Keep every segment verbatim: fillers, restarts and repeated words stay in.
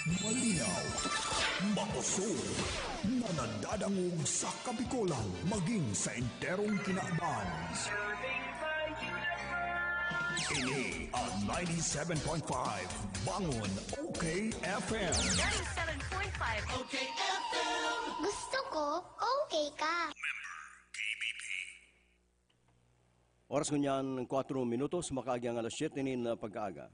Malinaw, makusog, na nadadangog sa Kabikolan, maging sa enterong kinaban. Ini ang ninety-seven point five Bangon O K F M. Ninety-seven point five O K F M. Gusto ko, okay ka. Oras ngunyan, kwatro minutos, makaagi ang alas siyete nin pagkaaga.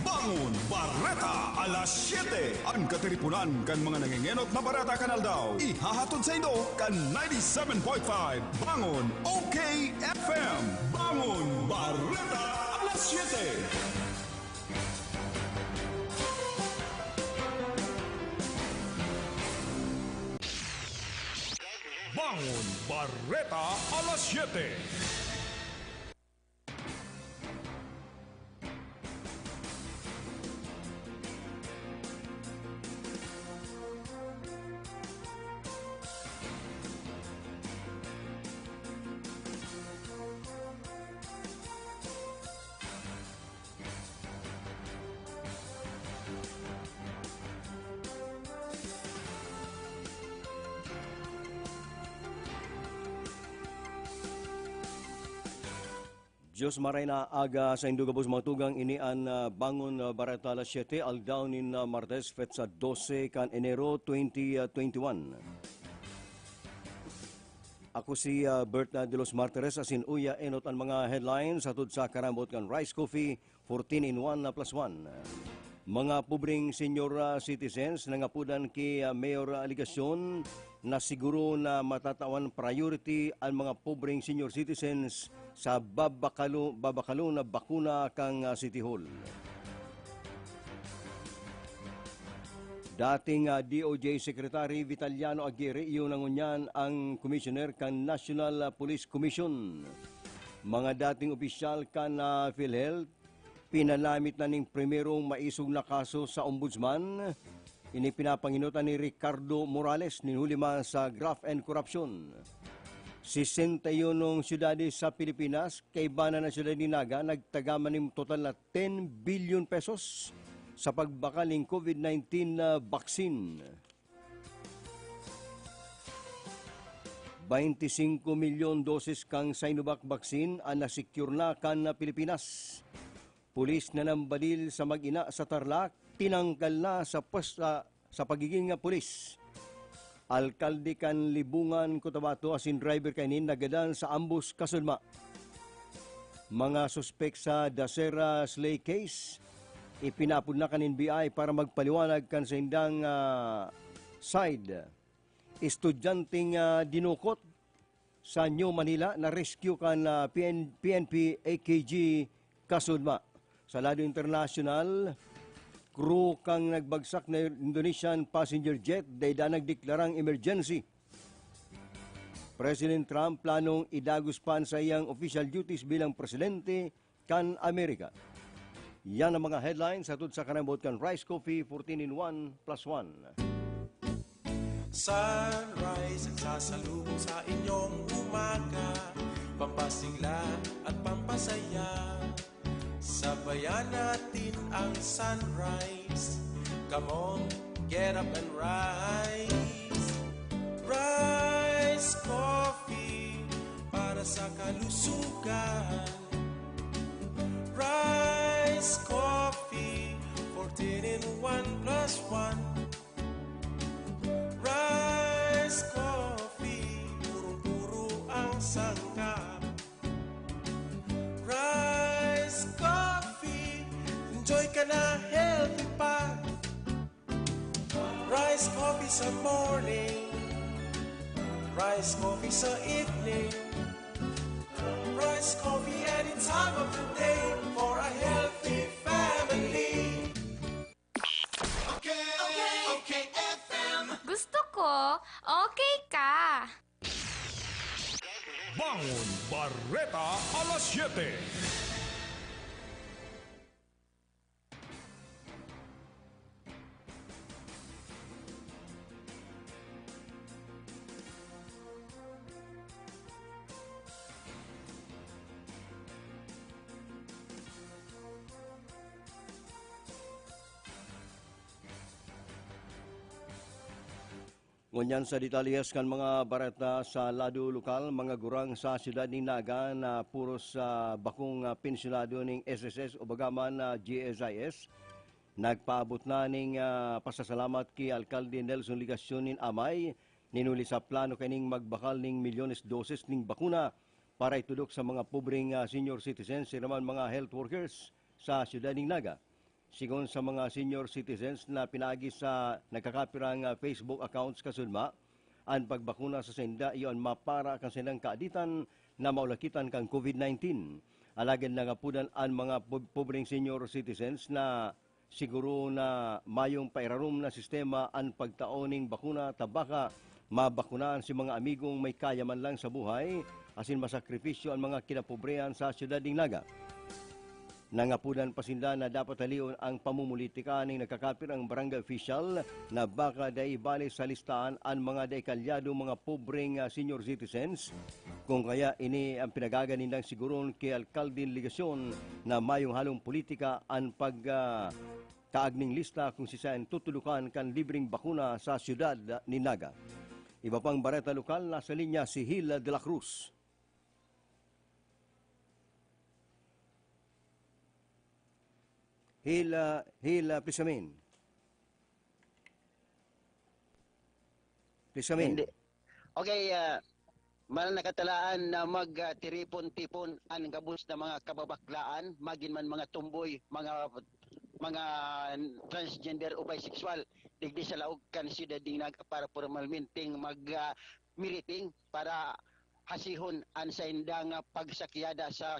Bangon Bareta, alas siyete. An katiriponan kan mga nangengenot na bareta kan aldaw, ihahatod saindo kan ninety-seven point five Bangon O K F M. Bangon Bareta, alas siyete. Bangon Bareta, alas siyete. Diyos maray na aga saindo gabos, mga tugang. Ini an, ah, Bangon, ah, Bareta alas siyete, aldaw nin, ah, Martes, petsa dose kan Enero, twenty, ah, twenty-one. Ako si, ah, Bert, ah, de los Martires, asin uya enot an mga headlines hatod sa karambot kan Rice Coffee, fourteen in one na plus one. Mga pobreng senior, ah, citizens nangapodan ki, ah, Mayor, ah, Legacion na siguro na matatawan priority an mga pobreng senior citizens sa babakalo, babakalo na bakuna kan, ah, City Hall. Dating, ah, D O J Secretary Vitaliano Aguirre, iyo na ngunyan ang commissioner kan National, ah, Police Commission. Mga dating opisyal kan, ah, PhilHealth, pinalamit na nin primerong maisog na kaso sa Ombudsman. Ini pinapangenotan ni Ricardo Morales nin huli man sa graft and corruption. Sesenta y unong syudades sa Pilipinas, kaiba na na syudad ni Naga, nagtagaman nin total na ten billion pesos sa pagbakal nin COVID nineteen na vaccine. Bainti singko milyon doses kan Sinovac vaccine an na-secure na kan Pilipinas. Pulis na nambadil sa mag-ina sa Tarlac, tinanggal na sa pwes-, ah, sa pagiging pulis. Alkalde kan Libungan, Cotabato, asin driver kaini nagadan sa ambos kasudma. Mga suspek sa Dasera Slay Case, ipinaapod na kan N B I para magpaliwanag kan saindang, ah, side. Estudyanteng, ah, dinukot sa New Manila, na-rescue kan, ah, P N, P N P A K G kasudma. Sa lado internasyonal, crew kan nagbagsak na Indonesian passenger jet, dai daa nagdeklarang emergency. President Trump planong idagos pa an saiyang official duties bilang presidente kan Amerika. Yan ang mga headlines hatod sa karambot kan Rice Coffee fourteen in one plus one. Sunrise ang sasalubong sa inyong umaga, pampasigla at pampasaya. Sabayan natin ang sunrise. Come on, get up and rise. Rise Coffee para sa kalusugan. Rise Coffee, fourteen in one plus one. Rise Coffee, purong-puro ang sangkap. Rice Coffee, enjoy ka na, healthy pa. Rice Coffee sa morning, Rice Coffee sa evening, Rice Coffee any time of the day for a healthy family. Okay, okay, okay, F M. Gusto ko, okay ka. Bangon Bareta, alas siyete. Ngunyan sa detalye kan mga bareta sa lado lokal, mga gurang sa siyudad nin Naga na puros sa bakong, ah, pensyonado nin S S S o bagaman na G S I S, nagpaabot na ning, ah, pasasalamat ki Alkalde Nelson Legacion nin Amay, nin huli sa plano kaining magbakal ning milyones doses ning bakuna para itudok sa mga pobreng, ah, senior citizens, sira man mga health workers sa siyudad nin Naga. Sigon sa mga senior citizens na pinaagi sa nagkakapirang, ah, Facebook accounts kasudma, an pagbakuna sa sainda iyo an mapara kan saindang kaaditan na maulakitan kan COVID nineteen. Alagad nangapodan an mga pob-, pobreng senior citizens na siguro na mayong pairarom na sistema an pagtao ning bakuna ta baka mabakunaan si mga amigong may kaya man lang sa buhay, asin masakripisyo an mga kinapobrehan sa siyudad nin Naga. Nangapodan pa sinda na dapat halion ang pamumulitika ning nagkakapirang barangay official na baka dai ibali sa listahan an mga dai kalyadong mga pobreng, ah, senior citizens. Kung kaya, ini ang pinagaga nindang siguron ki Alkalde Legacion na mayong halong politika an pag, ah, taag ning lista kung siisay an tutudokan kan libreng bakuna sa siyudad nin Naga. Iba pang bareta lokal, nasa linya si Hil de la Cruz. Hil, ah, Hil, ah, please come in. Please come in. Hindi. Okay, ah, man nakatalaan na mag, ah, tiripon-tipon an gabos na mga kababaklaan, magin man mga tumboy, mga, mga transgender o bisexual, digdi sa laog kan siyudad nin Naga para pormalmenteng mag, ah, meeting para hasihon an saindang, ah, pagsakyada sa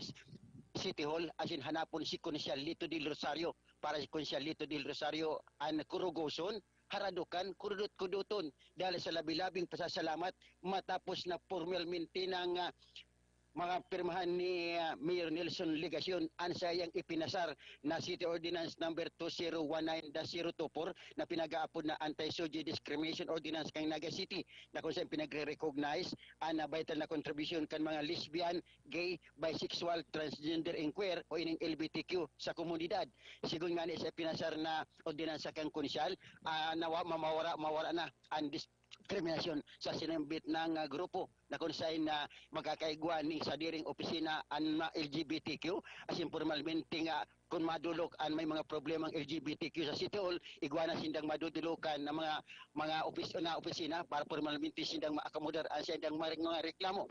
City Hall, asin hanapon si Konsehal Lito del Rosario. Para si Konsehal Lito del Rosario an kurugoson, haradukan, kurudot-kudoton. Dahil sa labi-labing pasasalamat, matapos na pormalmente nang, ah, mga pirmahan ni, ah, Mayor Nelson Legacion an saiyang ipinasar na City Ordinance Number two zero one nine dash zero two four na pinag-aapod na Anti-Soji Discrimination Ordinance kan Naga City, na kung saan pinagre-recognize an, ah, vital na kontribusyon kan mga lesbian, gay, bisexual, transgender and queer o ining L G B T Q sa komunidad. Sigon ngani sa ipinasar na ordinansa kan Konsehal, ah, nawa-, mamawara, mawara na an diskriminasyon sa sinambit na, ah, grupo na kung saan na magkakaigwa ning sadiring opisina an mga L G B T Q, asin pormalmente nga kun madolok an may mga problemang L G B T Q sa City Hall, igwa na sindang madodolokan na mga, mga opis-, na opisina para pormalmente sindang maakomodar an saindang mga, mga reklamo.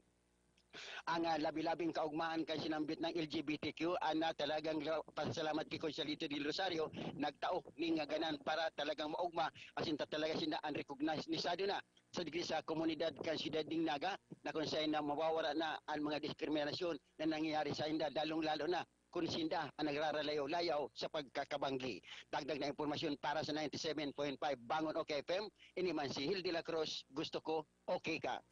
Ang, ah, labi-labing kaugmaan kan sinambit na L G B T Q, an, ah, talagang la-, pasalamat ki Konsehal Lito del Rosario, nagtao ning, ah, ganan para talagang maugma, asin ta talaga sinda an recognisado na sa digdi sa komunidad kan siyudad nin Naga, na kung saen na mawawara na an mga diskriminasyon na nangyayari sainda, lalong-lalo na kun sinda an nagraralayaw-layaw sa pagkakabanggi. Dagdag na impormasyon para sa ninety seven point five Bangon OK F M, ini man si Hil de la Cruz, gusto ko, okay ka.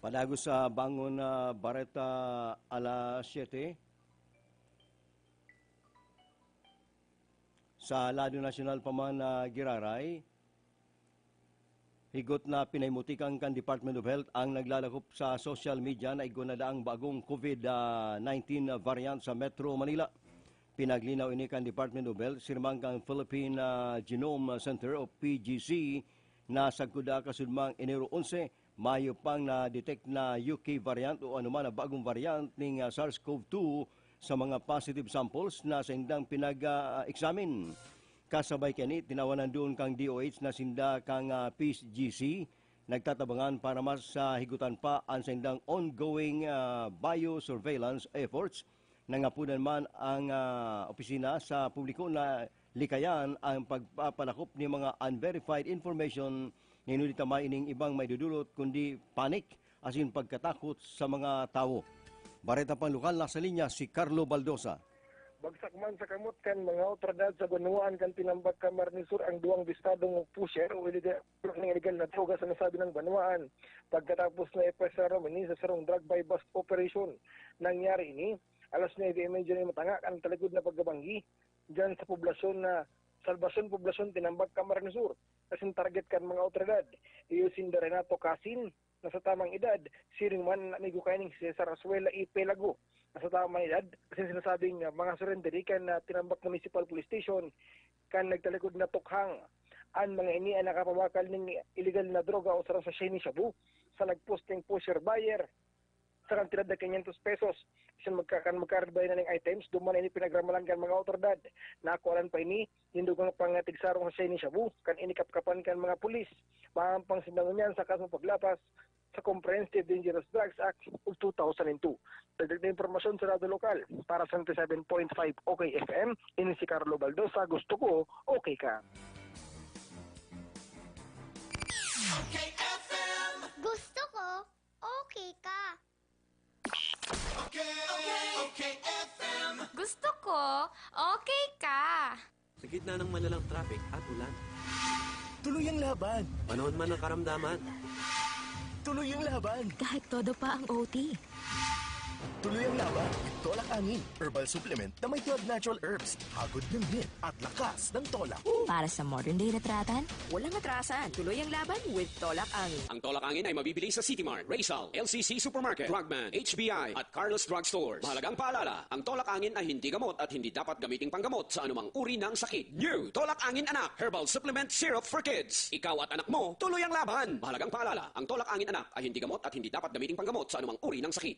Padagos sa Bangon na Bareta, alas siyete. Sa lado nasyonal pa man na giraray, higot na pinahimutikan kan Department of Health ang naglalakop sa social media na igwa na daang bagong COVID nineteen variant sa Metro Manila. Pinaglinaw ini kan Department of Health, sirmang kan Philippine, ah, Genome Center o P G C, na sagkod na kasudmang Enero onse, mayo pang na-detect na U K variant o anuman na bagong variant ning, ah, SARS-CoV two sa mga positive samples na saindang pinag, ah, examine. Kasabay kani, tinawan duon kan D O H na sinda kan, ah, P G C nagtatabangan para mas, ah, higutan pa an saindang ongoing, ah, biosurveillance efforts. Nangapodan man ang, ah, opisina sa publiko na likayan ang pagpapalakop nin mga unverified information, huli ta mayo ining ibang maidudulot kundi panic asin pagkatakot sa mga tawo. Bareta pang lokal, nasa linya si Carlo Baldosa. Bagsak man sa kamot kan mga awtoridad sa banwaan kan Tinambac, Camarines Sur ang duwang bistadong pusher o iliga-, ning iligal na droga sa nasabing banwaan. Pagkatapos na ipasarom ini sa sarong drug buy-bust operation. Nangyari ini alas nuebe y media nin matanga kan talikod na pagkabanggi diyan sa poblasyon na Salvacion Poblacion, Tinambac, Camarines Sur. Asin target kan mga awtoridad, iyo sinda Renato Casin, nasa tamang edad. Siring man an amigo kaining si Cesar Azuela y Pelago, nasa tamang edad, asin sinasabing, ah, mga surrender ikan na Tinambac Municipal Police Station kan nagtalikod na tukhang. An mga ini an nakapabakal ning iligal na droga o sarong sachet nin shabu sa nagposting pusher buyer sa kantidad na quinientos pesos. Bisan magka-, kan magkaaribay na ning items, duman ini pinagramalan kan mga awtoridad. Nakuanan pa ini nin dugang pangatigsarong sachet nin shabu kan inikapkapan kan mga pulis. Maampang sinda ngunyan sa kasong paglapas sa Comprehensive Dangerous Drugs Act of two thousand two. Dagdag na impormasyon sa Radyo Lokal. Para sa ninety-seven point five OK F M, ini si Carlo Baldosa. Gusto ko, okay ka. Gusto ko, okay ka. Gusto ko, okay ka. Sa gitna ng malalang traffic at ulan. Tuloy ang laban. Panahon man ng karamdaman. Tuloy ang laban. Kahit todo pa ang O T. Tuloy ang laban with Tolak Angin, herbal supplement na may twelve natural herbs, hagod ng hit at lakas ng tolak. Para sa modern day retratan, Walang atrasan. Tuloy ang laban with Tolak Angin. Ang Tolak Angin ay mabibili sa City Mart, Rizal, L C C Supermarket, Drugman, H B I, at Carlos Drug Stores. Mahalagang paalala, ang Tolak Angin ay hindi gamot at hindi dapat gamiting panggamot sa anumang uri ng sakit. New Tolak Angin Anak Herbal Supplement Syrup for Kids. Ikaw at anak mo, tuloy ang laban. Mahalagang paalala, ang Tolak Angin Anak ay hindi gamot at hindi dapat gamiting panggamot sa anumang uri ng sakit.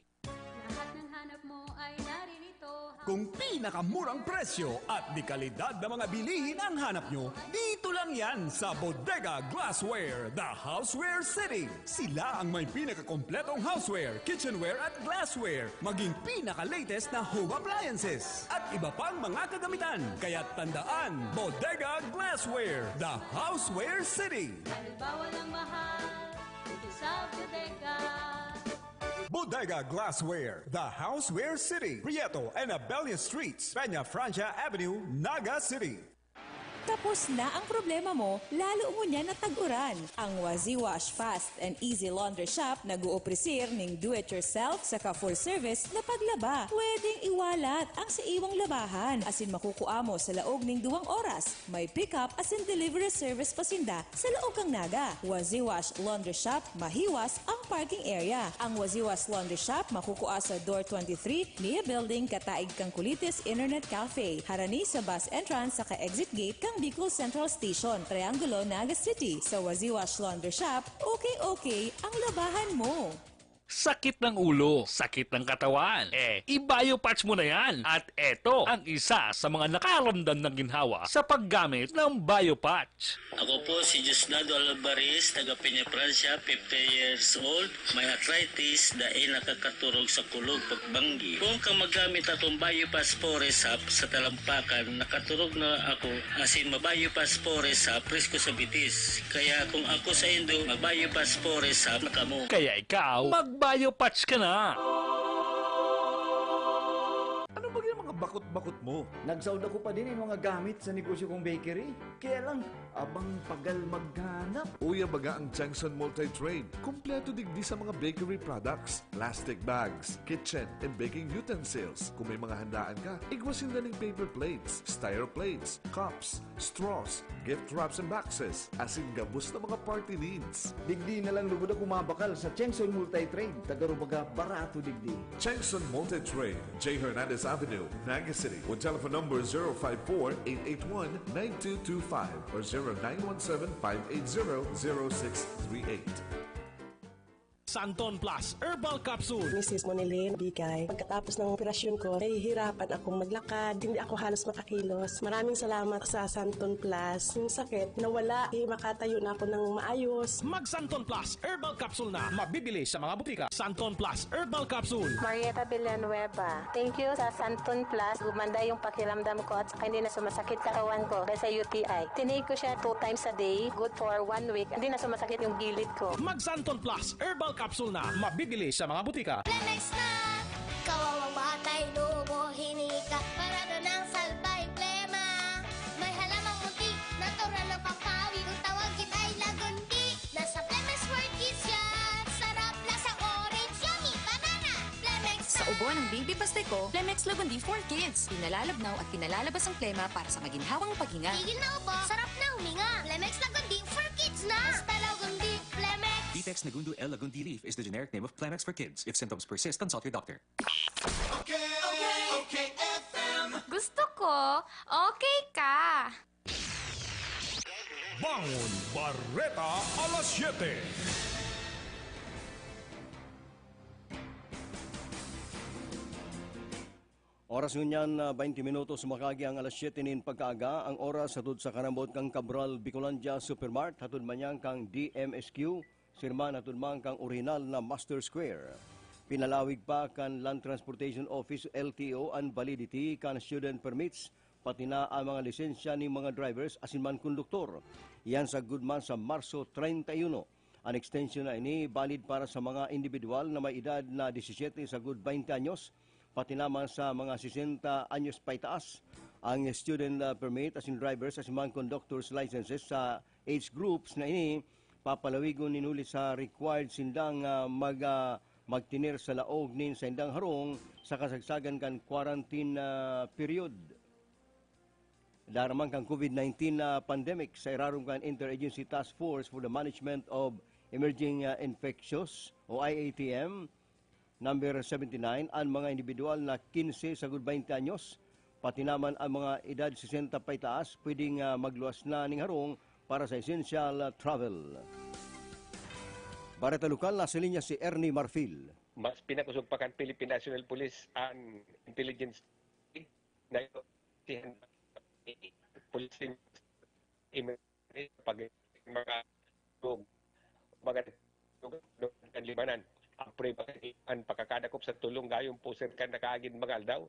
Lahat ng hanap mo ay naririto. Kung pinakamurang presyo at dekalidad na mga bilihin ang hanap nyo, dito lang yan sa Bodega Glassware, The Houseware City. Sila ang may pinakakompletong houseware, kitchenware at glassware, maging pinaka-latest na home appliances, at iba pang mga kagamitan. Kaya tandaan, Bodega Glassware, The Houseware City. Dahil bawal ang mahal dito sa bodega. Bodega Glassware, The Houseware City, Prieto and Abella Streets, Peña Francia Avenue, Naga City. Tapos na ang problema mo, lalo ngunyan na tag-uran. Ang Waziwash Fast and Easy Laundry Shop nag-ooprisir ning do-it-yourself saka full-service na paglaba. Pwedeng iwalat ang sa iwang labahan asin makukua mo sa laog ning duwang oras. May pick-up asin delivery service pa sinda sa laog kan Naga. Waziwash Laundry Shop, mahiwas ang parking area. Ang Waziwash Laundry Shop makukua sa Door twenty-three, Nia Building, kataig kan Kulitis Internet Cafe, harani sa bus entrance saka exit gate kan Bicol Central Station, Triangulo, Naga City. Sa Waziwash Laundry Shop, okay-okay ang labahan mo. Sakit ng ulo, sakit ng katawan. Eh, i-Biopatch mo na yan. At eto ang isa sa mga nakaramdam ng ginhawa sa paggamit ng Biopatch. Ako po si Diosdado Alvarez, taga Peña Francia, fifty years old, may arthritis, dai nakakaturog sa kulog pagbanggi. Kung ka magamit akong Biopatch Forest Hop sa talampakan, nakaturog na ako, asin ma-Biopatch Forest Hop, presko sa bitis. Kaya kung ako sa indo, mag-Biopatch Forest Hop na kamo. Kaya ikaw, mag-Biopatch ka na! Ano ba yung mga bakot-bakot mo? Nagsaod ako pa din yung mga gamit sa negosyo kong bakery. Kaya lang, abang pagal maghanap. Uya baga ang Changson Multi-Trade. Kompleto digdi sa mga bakery products, plastic bags, kitchen and baking utensils. Kung may mga handaan ka, igwa sinda ning paper plates, styro plates, cups, straws, gift wraps and boxes, asin gabos na mga party needs. Digdi na lang lugod ako mabakal sa Chengson Multi-Trade. Tagarubaga, barato digdi. Chengson Multi-Trade, J Hernandez Avenue, Naga City, with telephone number zero five four, eight eight one, nine two two five or zero nine one seven, five eight zero, zero six three eight. Santon Plus Herbal Capsule. Misis Monilin Bigay, pagkatapos ng operasyon ko, nahihirapan akong maglakad. Hindi ako halos makakilos. Maraming salamat sa Santon Plus. Yung sakit, nawala. Eh, makatayo na ako ng maayos. Mag Santon Plus Herbal Capsule na. Mabibili sa mga butika. Santon Plus Herbal Capsule. Marieta Villanueva. Thank you sa Santon Plus. Gumanda yung pakiramdam ko at saka hindi na sumasakit katawan ko dahil sa U T I. Tinake ko siya two times a day. Good for one week. Hindi na sumasakit yung gilid ko. Mag Santon Plus Herbal Capsule na. Mabibili sa mga butika. Plemex na! Kawawang batay, lobo, hinika. Parado ng salbay, plema. May halamang munti, natural na pampawi. Kung tawagin ay lagundi. Nasa Plemex World Kids yan. Sarap, lasa, orange, yummy, banana. Plemex Sa ubo ng baby bastay ko, Plemex Lagundi for Kids. Pinalalabnaw at pinalalabas ang plema para sa maginhawang paghinga. Tigil na ubo, sarap na huminga. Plemex Lagundi for Kids na. Basta Lagundi, Plemex. Text Nagundo L Lagundi leaf is the generic name of Kleenex for kids. If symptoms persist, consult your doctor. Okay, okay, okay, F M. Gusto ko, okay ka. Bangon Barreta alas siyete. Oras ngunyan na twenty minutos makagi ang alas siyete nin pagkaaga, ang oras hatod sa karambot kan Cabral Bicolandia Supermart, hatod man yan kan D M S Q, sirman hatod man kan orihinal na Master Square. Pinalawig pa kan Land Transportation Office, L T O, an validity kan student permits, pati na ang mga lisensya nin mga drivers asin man konduktor. Yan sagkod man sa Marso treinta y uno. An extension na ini valid para sa mga indibidwal na may edad na disisete sagkod baynte anyos, pati na man sa mga sesenta anyos paitaas. Ang student, ah, permit asin drivers asin man conductor's licenses sa age groups na ini papalawigon nin huli sa required sindang, ah, mag, ah, magtener sa laog nin saindang harong sa kasagsagan kan quarantine, ah, period. Dara man kan COVID nineteen na pandemic, sa irarom kan Interagency Task Force for the Management of Emerging, ah, Infectious o I A T M number seventy-nine, an mga indibidwal na quince sagkod baynte anyos, pati na man ang mga edad sesenta paitaas, pwedeng, ah, magluwas na nin harong para sa essential, ah, travel. Bareta Lokal, nasa linya si Ernie Marfil. Mas pinakosog pa kan Philippine National Police an intelligence na policing pag mga mga kan libanan. Ang prueba kan pakakadakop sa tulong gayon po, sir, kan nakaagid mga aldaw,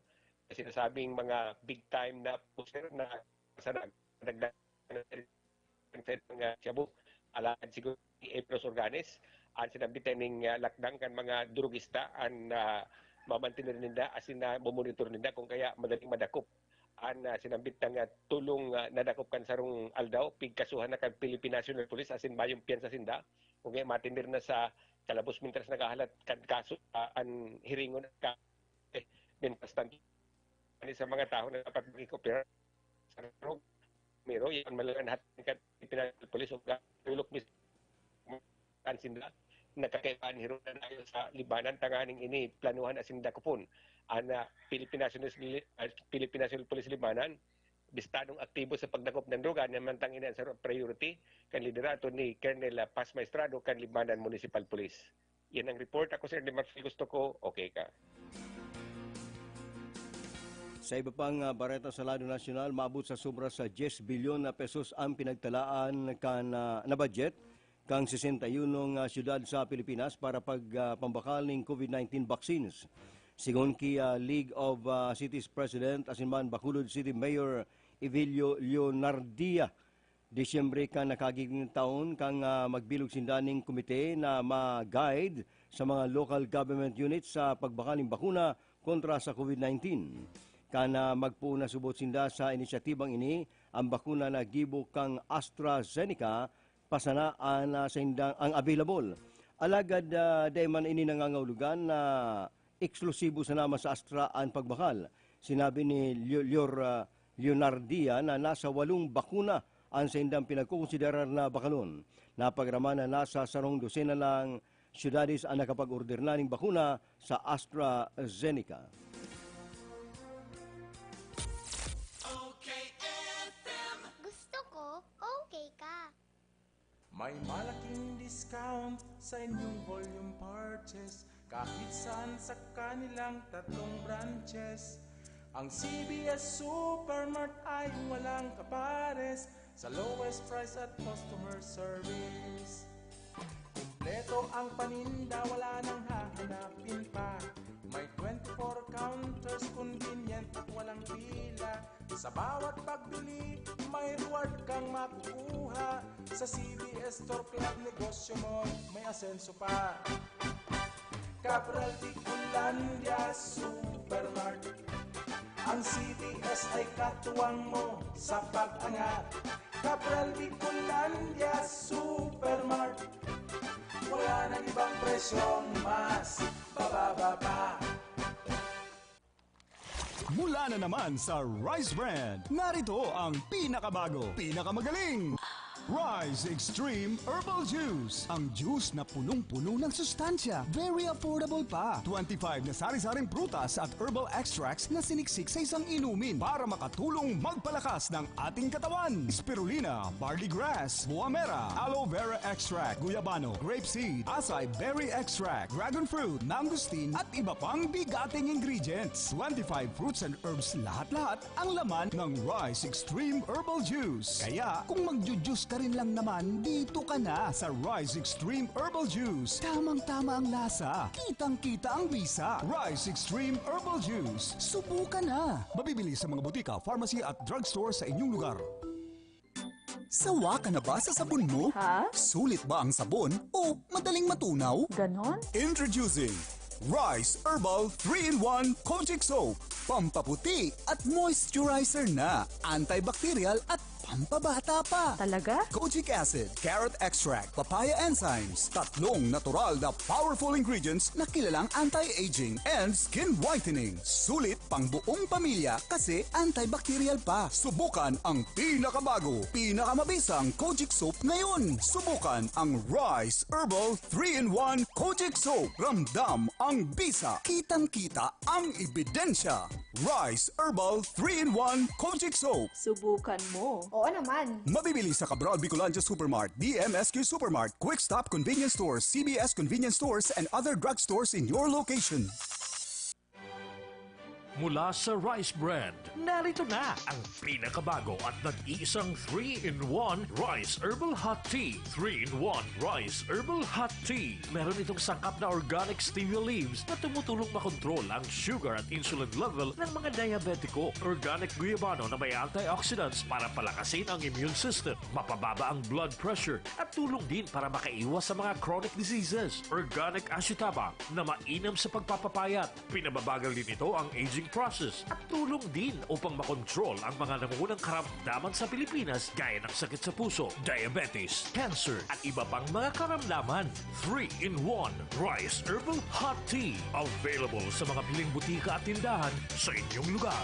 sinasabing mga big time na po, sir, na sa nagdagdag sa mga shabu. Alagad siguro ni April Organes, an sinambitan ning, ah, lakdang kan mga drugista, an, ah, mamantener ninda asin na momonitor ninda kung kaya madaling madakop. An, ah, sinambit na nga tulong, ah, nadakop kan sarong aldaw, pigkasuhan na kan Philippine National Police asin mayong piyansa sinda. Kung kaya matener na sa kalabos mintras naghahalat kan kaso, ah, an hiringon ka eh, mintras tanto, ani sa mga tawo na dapat makikopera sa rog, miro, yan malangan hat kan Philippine National Police o tulok mis-, kan sinda, nagkakaibahan hiro na dayon sa Libanan, tanganing ini planuhan asin dakopon. An, ah, Philippine National, ah, Philippine National Police Libanan, bistadong aktibo sa pagdakop ng droga, na mantang ini an sarong priority kan liderato ni Colonel, ah, Paz Maestrado kan Libanan Municipal Police. Yan ang report. Ako, Sir Marfil, gusto ko, okay ka. Sa iba pang, ah, bareta sa lado nasyonal, maabot sa sobra sa diyes bilyon na pesos ang pinagtalaan kan, ah, na budget kan sesenta y unong, ah, syudad sa Pilipinas para pag, ah, pambakal ning COVID nineteen vaccines. Sigon ki, ah, League of, ah, Cities President asin man Bacolod City Mayor Evilio Leonardia, Disyembre kan nakaaging taon kan, ah, magbilog sinda ning komite na ma-guide sa mga local government units sa pagbakal nin bakuna kontra sa COVID nineteen. Kan, ah, magpoon na subot sinda sa inisyatibang ini, ang bakuna na gibo kan AstraZeneca pa sana an, ah, saindang ang available. Alagad, ah, dai man ini nangangahulugan na eksklusibo sana man sa Astra an pagbakal. Sinabi ni Leo-, Leor-, ah, Leonardia na nasa walong bakuna an saindang pinagkokonsiderar na bakalon. Napagrama na nasa sarong dosena lang syudades an nakapag-order na ning bakuna sa AstraZeneca. Okay, F M. Gusto ko, okay ka. May malaking discount sa inyong volume purchase kahit saan sa kanilang tatlong branches. Ang C B S Supermart ay walang kapares sa lowest price at customer service. Kompleto ang paninda, wala nang hahanapin pa. May twenty-four counters, convenient at walang pila. Sa bawat pagbili, may reward kang makukuha. Sa C B S Store Club, negosyo mo may asenso pa. Cabral Bicolandia Supermart. Ang C B S ay katuwang mo sa pag-angat. Cabral Bicolandia Supermart. Wala nang ibang presyong mas bababa pa. Mula na naman sa Rice Brand, narito ang pinakabago, pinakamagaling, Rise Extreme Herbal Juice. Ang juice na punong-puno ng sustansya. Very affordable pa. Twenty-five na sari-saring prutas at herbal extracts na siniksik sa isang inumin para makatulong magpalakas ng ating katawan. Spirulina, barley grass, buamera, aloe vera extract, guyabano, grape seed, acai berry extract, dragon fruit, mangosteen, at iba pang bigating ingredients. Twenty-five fruits and herbs lahat-lahat ang laman ng Rise Extreme Herbal Juice. Kaya, kung magju-juice ka rin lang naman, dito ka na sa Rise Extreme Herbal Juice. Tamang-tama ang lasa, kitang-kita ang bisa. Rise Extreme Herbal Juice. Subukan na! Mabibili sa mga butika, pharmacy at drugstore sa inyong lugar. Sawa ka na ba sa sabon mo? Ha? Sulit ba ang sabon o madaling matunaw? Ganon? Introducing Rise Herbal three-in-one Kojic Soap. Pampaputi at moisturizer na. Antibacterial at pampabata pa. Talaga? Kojic acid, carrot extract, papaya enzymes. Tatlong natural na powerful ingredients na kilalang anti-aging and skin whitening. Sulit pang buong pamilya kasi antibacterial pa. Subukan ang pinakabago, pinakamabisang Kojic Soap ngayon. Subukan ang Rise Herbal three-in-one Kojic Soap. Ramdam ang bisa. Kitang-kita ang ebidensya. Rise Herbal three-in-one Kojic Soap. Subukan mo. Oo naman. Mabibili sa Cabral Bicolandia Supermart, D M S Q Supermart, Quick Stop Convenience Stores, C B S Convenience Stores, and other drugstores in your location. Mula sa Rice Brand, narito na ang pinakabago at nag-iisang three-in-one Rice Herbal Hot Tea. Three-in-one Rice Herbal Hot Tea. Meron itong sangkap na organic stevia leaves na tumutulong makontrol ang sugar at insulin level ng mga diabetiko. Organic guyabano na may antioxidants para palakasin ang immune system. Mapababa ang blood pressure at tulong din para makaiwas sa mga chronic diseases. Organic ashitaba na mainam sa pagpapapayat. Pinababagal din ito ang aging process at tulong din upang makontrol ang mga nangungunang karamdaman sa Pilipinas gaya ng sakit sa puso, diabetes, cancer at iba pang mga karamdaman. Three-in-one Rice Herbal Hot Tea. Available sa mga piling butika at tindahan sa inyong lugar.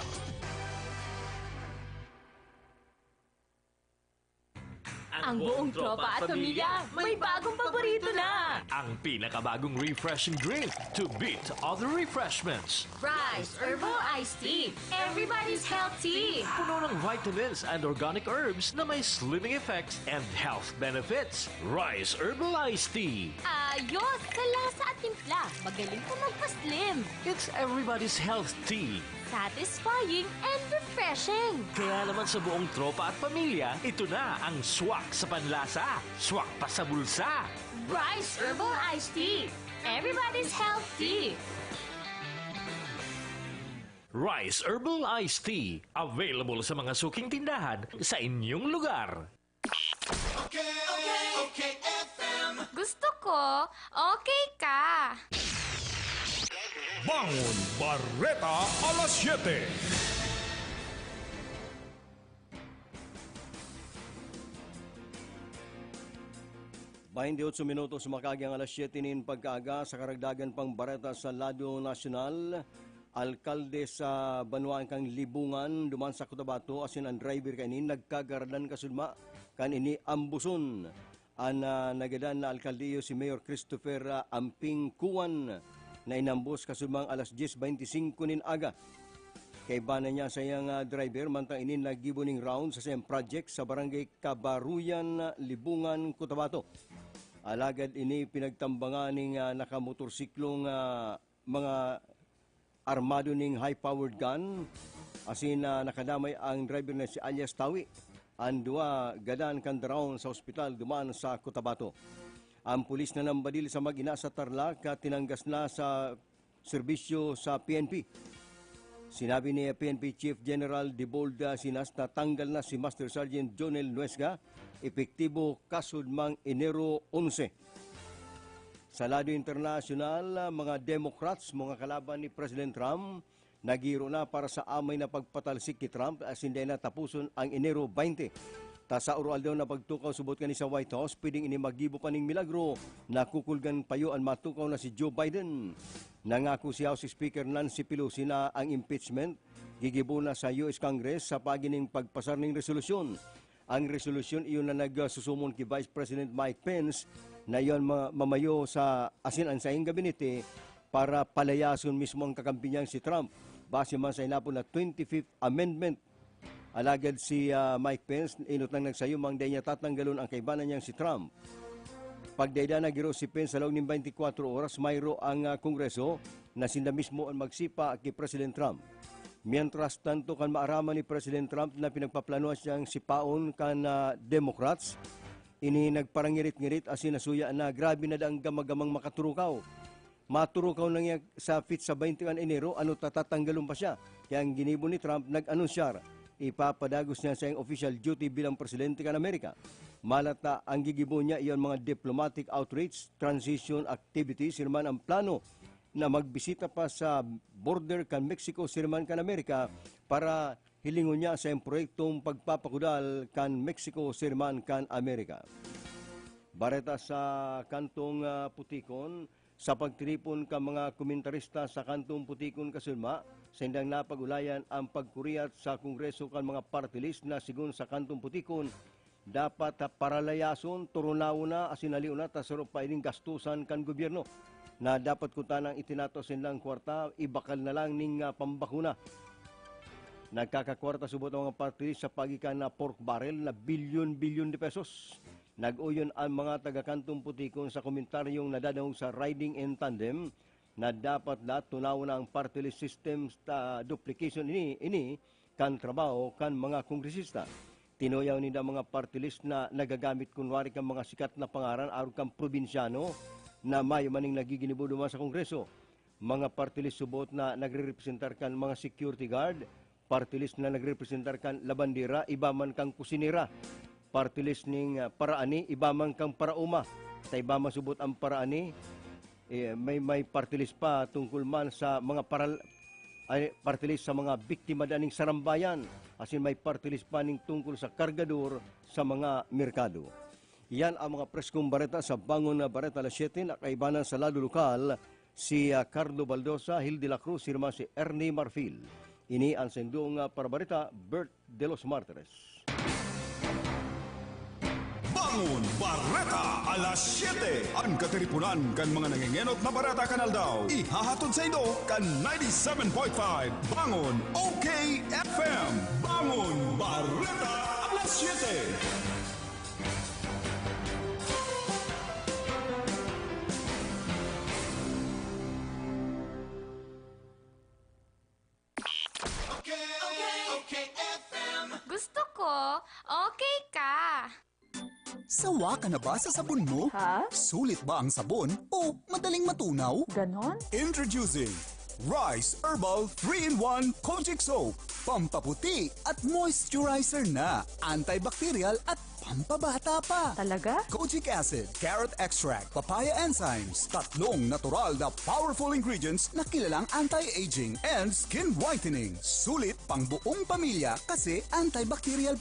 Ang buong tropa at pamilya may bagong paborito na! Ang pinakabagong refreshing drink to beat other refreshments. Rice Herbal Iced Tea. Everybody's health tea. Puno ng vitamins and organic herbs na may slimming effects and health benefits. Rice Herbal Iced Tea. Ayos! Sa lasa at timpla, magaling pa magpa-slim. It's everybody's health tea. Satisfying and refreshing. Kaya naman sa buong tropa at pamilya, ito na ang swak sa panlasa, swak pa sa bulsa. Rice Herbal Iced Tea. Everybody's health tea. Rice Herbal Iced Tea. Available sa mga suking tindahan sa inyong lugar. Okay, okay, okay, F M. Gusto ko, okay ka. Bangon Bareta alas siyete. Baynte otso minutos makagi ang alas siyete nin pagkaaga. Sa karagdagan pang bareta sa lado nasyonal, alkalde sa banwaan kan Libungan duman sa Cotabato asin an driver kaini nagkagaradan kasudma kan ini ambuson. An, ah, nagadan na alkalde iyo si Mayor Christopher, ah, Amping Kuan na inambos kasudmang alas dyes beinti singko nin aga. Kaiba na niya saiyang, ah, driver mantang ini naggibo ning round sa saiyang project sa Barangay Kabaruyan, Libungan, Cotabato. Alagad ini pinagtambangan ning, ah, nakamotorsiklong, ah, mga armado ning high-powered gun, asin, ah, nakadamay ang driver na si alias Tawi. An duwa gadan kan daraon sa ospital duman sa Cotabato. Ang pulis na nambadil sa mag-ina sa Tarlac, ah, tinanggas na sa serbisyo sa P N P. Sinabi ni P N P Chief General Dibolda Sinas na tanggal na si Master Sergeant Jonel Nuesga, epektibo kasudmang Enero onse. Sa lado internasyonal, mga Democrats, mga kalaban ni President Trump, naghihiro na para sa amay na pagpatalsik ki Trump asin dai na taposon ang Enero beinti. Ta sa oro-aldaw na pagtukaw subot kani sa White House, pwedeng ini maggibo pa ning milagro na kukulgan payo an matukaw na si Joe Biden. Nangako si House Speaker Nancy Pelosi na ang impeachment gigibo na sa U S Congress sa paagi ning pagpasar ning resolusyon. Ang resolusyon iyon na nagsusumon ki Vice President Mike Pence na iyon ma-, mamayo sa asin ang saiyang gabinete para palayason mismo ang kakampi niyang si Trump, base man sa inapod na twenty-fifth Amendment. Alagad si, ah, Mike Pence, inot nang nagsayumang dai niya tatanggalon ang kaibanan niyang si Trump. Pagdaida, nagiro si Pence sa laog nin twenty-four oras, mayro ang, ah, Kongreso na sinda mismo an magsipa ki President Trump. Mientras tanto, kan maaraman ni President Trump na pinagpaplanuhan siyang sipaon kan, ah, Democrats, ini nagparangirit-ngirit asin nasuya na grabe na daang gamagamang makaturukaw. Maturukaw na niya sa petsa twenty kan Enero, ano ta tatanggalon pa siya. Kaya ang ginibo ni Trump, nag-anunsyar, ipapadagos niya sa iyang official duty bilang presidente kan Amerika. Malata ang gigibo niya, iyon mga diplomatic outreach, transition activities, sirman ang plano na magbisita pa sa border kan Mexico, sirman kan Amerika, para hilingon niya sa iyang proyektong pagpapakudal kan Mexico, sirman kan Amerika. Bareta sa kantong, ah, putikon, sa pagtiripon kan mga komentarista sa kantong putikon kasulma, saindang napag-ulayan ang pagkuriyat sa Kongreso kan mga party list na sigon sa kantong putikon, dapat, ah, paralayason, turunawon na, asin alion na ta saro pa ining gastusan kan gobyerno na dapat kun tanang itinato sa ilang kwarta, ibakal na lang ning, ah, pambakuna. Nagkakakwarta subot ang mga party list sa paagi kan na pork barrel na bilyon-bilyon de pesos. Nag-oyon an mga taga-kantong putikon sa komentaryong nadadangog sa Riding in Tandem na dapat na tunawon na ang party list system ta duplication ini, ini kan trabaho kan mga kongresista. Tinuyaw ninda ang mga party list na nagagamit kunwari kan mga sikat na pangaran arog kan probinsyano na mayo maning nagiginibo duman sa Kongreso. Mga party list subot na nagrerepresentar kan mga security guard, party list na nagrepresentar kan labandera, iba man kan kusinera, party list ning, ah, paraani, iba man kan paraoma. Ta iba man subot ang paraani, eh, may, may party list pa tungkol man sa mga paral-, ay, party list sa mga biktima daning sarambayan, asin may party list pa ning tungkol sa kargador sa mga merkado. Yan ang mga preskong bareta sa Bangon na Bareta Alas Siyete na kaibanan sa lado lokal, si, ah, Carlo Baldosa, Hildy La Cruz, sirma si Ernie Marfil. Ini ang sendong, ah, parabareta, Bert de los Martires. Bangon Bareta Alas Siyete, an katiriponan kan mga nangengenot na bareta kan aldaw. Ihahatod sa indo kan ninety-seven point five Bangon O K F M. Bangon Bareta Alas Siyete. Gusto ko, okay ka. Sawa ka na ba sa sabon mo? Ha? Sulit ba ang sabon o madaling matunaw? Ganon? Introducing Rice Herbal three-in-one Kojic Soap. Pampaputi at moisturizer na. Antibacterial at pampabata pa. Talaga? Kojic Acid, Carrot Extract, Papaya Enzymes. Tatlong natural na powerful ingredients na kilalang anti-aging and skin whitening. Sulit pang buong pamilya kasi antibacterial